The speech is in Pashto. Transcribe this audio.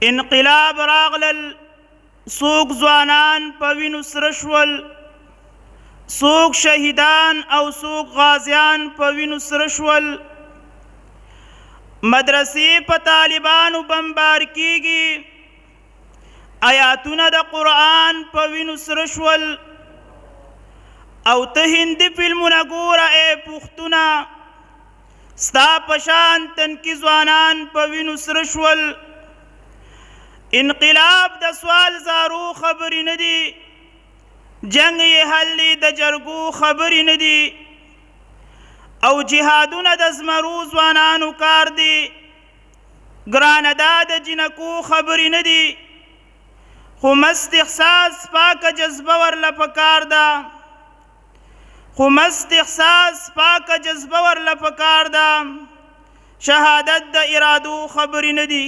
انقلاب راغلل، څوک ځوانان په وینو سره شول، څوک شهیدان او څوک غازیان په وینو سره شول. مدرسې په طالبانو بمبار کیږي، آیاتونه د قرآن په وینو سره شول. او ته هندي فلمونه ګوره ای پښتونه، ستا په شان تنکي ځوانان په وینو سره شول. انقلاب د سوال زارو خبرې نه دي، جنګ یې حل دی د جرګو خبرې نه دي، او جهادونه د زمرو ځوانانو کار دی، ګرانه دا د جینکو خبرې نه دي. خو مست احساس پاکه جذبه ورله پکار ده، خو مست احساس پاکه جذبه ورله پکار ده، شهادت د ارادو خبرې نه دي.